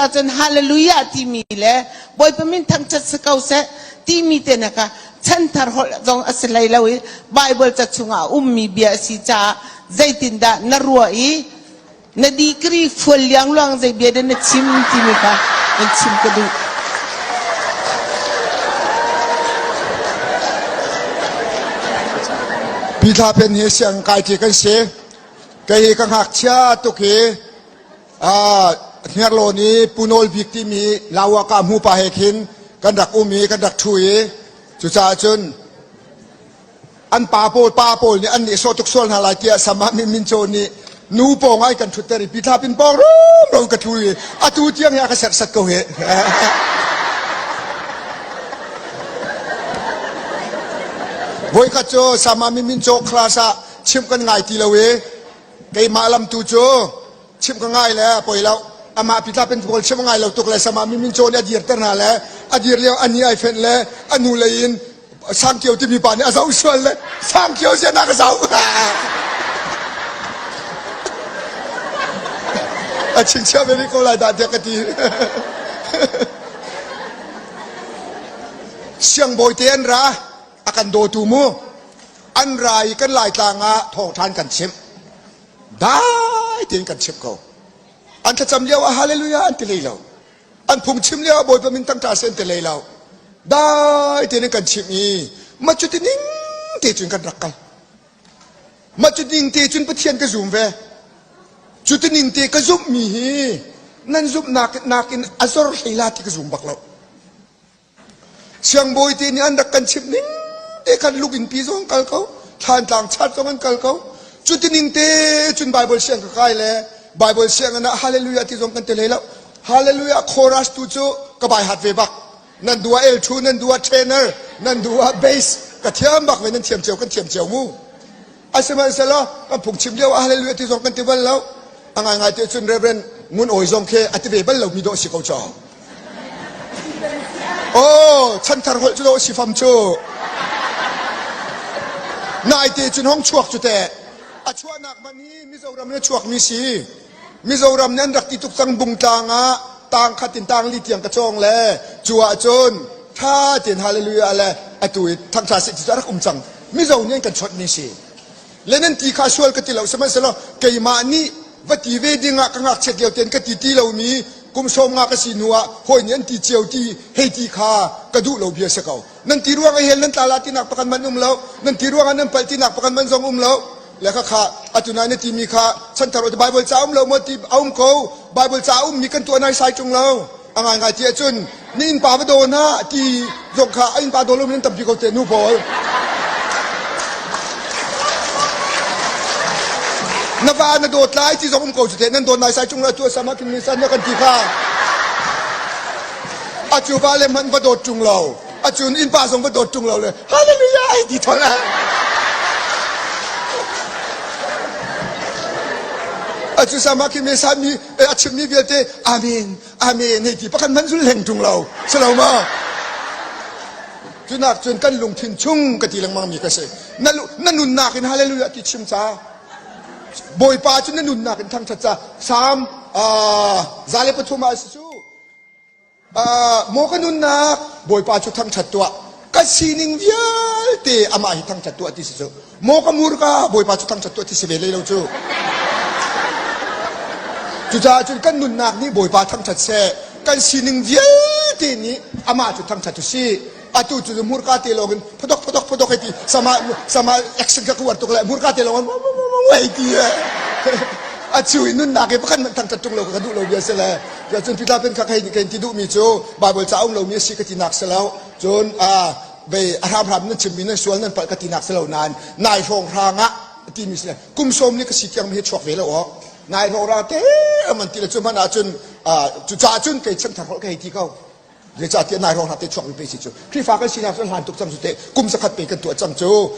Cucaah cun hallelujah timi le Bawipa min thangṭhat si ko seh timi te hna kha chanthar holh zong a si hlei lo i Baibal ca chungah a ummi bia a si caah zeitindah na ruah i na degree fual liangluang zei bia dah na chim timi kha kan chim ka duh. Pi Thla Pen hi siang kai ṭi kan si. Kei hi ka ngakchia tuk hi Hniarlawn i Pu Nawl Bik timi Lawaka hmu pa he khin kan rak um i kan rak ṭhu i cucaah cun an pa pawl pa pawl nih an nih sawh tuk sual hna lai tiah sama min min caw nih nu pawng ai kan ṭhutter i pitla pin pawng rumro ka tlu i atu tiang hi a ka serhsat ko hi. Voikhat cu sama min min caw class ah chimh kan ngai ti lo i keimah lam tu cu chimh ka ngai le poi lo amah pitla pen pawl chimh ngai lo tuk le sama min min caw nih a dirter hna le a dir lio a ni ai fenh le a nu lei in Sangkio timi pa nih a zoh sual le Sangkio sian a ka zoh. A chingchiah ve rih ko lai dah tiah ka ti. Siangbawi te an ra, a kan dawtu mu. An ra i kan Laitlang ah thawngṭhan kan chimh. Dai tein kan chimh ko. An thlacam lio ah hallelujah an ti hlei lo. An phungchim lio ah Bawipa min tangṭa sen te lei lo. Dai tein kan chimh i mah cu ti ning te cun kan rak kal. Mah cu ning te cun Pathian ka zum ve. Cu ti ning te ka zumhmi hi nan zumhnak nakin a zor hlei la ti ka zum bak lo. Siangbawi te nih an rak kan chimh ning te khan lugin pi zong kal ko, thlantlang chat zong an kal ko. Cuti ning te cun Bible siang ka kai le Bible sianginn ah hallelujah ti zong kan ti hlei lo. Hallelujah chorus tu cu ka bai hat ve bak. Nan duh ah L2, nan duh ah trainer, nan duh ah bass ka thiam bak ve nan thiam cio kan thiam cio mu. Asihmanhsehlaw kan phungchim lio ah hallelujah ti zong kan ti bal lo. A ngaingai te cun Reverend Ngun Awi zong khi a ti ve bal lomi dawh si ko caw. Oh, chanthar holh cu dawh si fam cu. Naite cun hong chuak cu teh. A chuahnak man hi Mizoram in a chuakmi si. Mizoram nih an rak ti tuk cang bungtlang ah tang khat in tang li tiang ka cawng le cu ah cun tha tein hallelujah le atu i thangtha seh ti cu a rak um cang. Mizo nih an kan chawnhmi si. Le nan ti kha sual ka ti lo sihmanhsehlaw keimah nih va ti ve ding ah ka ngakchiat lio tein ka ti ti lomi kum sawm nga ka si hnu ah hawi nih an ti cio ti hei ti kha ka duh lo bia si ko. Nan ti ruang ah hell nan tla la tinak pakhat man um lo. Nan ti ruang ah nan palh tinak pakhat man zong um lo. Le kha kha atu nai na timi kha chanthar Bible ca um lo maw ti a um ko. Bible ca a ummi kan tuah nai sai ṭung lo. A ngaingai ti ahcun na innpa va daw hna ti zong kha a innpa daw lomi nan tampi ko te nu pawl. Na va na dawt lai ti zong um ko cu te nan dawt nai sai ṭung lo atu sama kin san na kan ti kha. Acu va le hmanh va dawt ṭung lo. Acun innpa zong va dawt ṭung lo le hallelujah ai ti thol ah. Acu sama kin san mi a chimmi vialte amen amen hei ti pakhat hmanh zul hleng ṭung lo si lo maw cunak cun kan lungthin chung ka ti lengmang mi ka si na na nunnak in hallelujah ti chim ca bawipa cu na nunnak in thangṭhat ca Psalm 103 ah si cu Maw ka nunnak Bawipa cu thangṭhat tuah ka sining vialte amah hi thangṭhat tuah ti si cu maw ka murka Bawipa cu thangṭhat tuah ti si ve lei lo cu cucaah cun kan nunnak nih Bawipa thangṭhat seh kan sining vialte nih amah cu thangṭhat u sih atu cu hmurka te lawng in phodok phodok phodok hei ti sama sama action kha ka uar tuk le hmurka te lawng in hei ti a cu i nunnak i pakhat hmanh thangṭhat ṭung lo ka duh lo bia si le cun Peter pen kha hei kan ti duhmi cu Bible ca um lomi a si ka tinak si lo cun vei a hramhram nan chimmi nan sual nan palh ka tinak si lo nain nai hrawng hrang ah timi si le kum sawm ni ka si tiang mi hi chuak ve lo aw nai hrawng hrang te man ti le cu hmanh ah cun cucaah cun kei chanthar holh ka hei ti ko Zeicahtiah nai hrawng hna te chuakmi pe si cu Khrihfa kan sinak cu hlan tuk cang cu te kum zakhat pe kan tuah cang cu.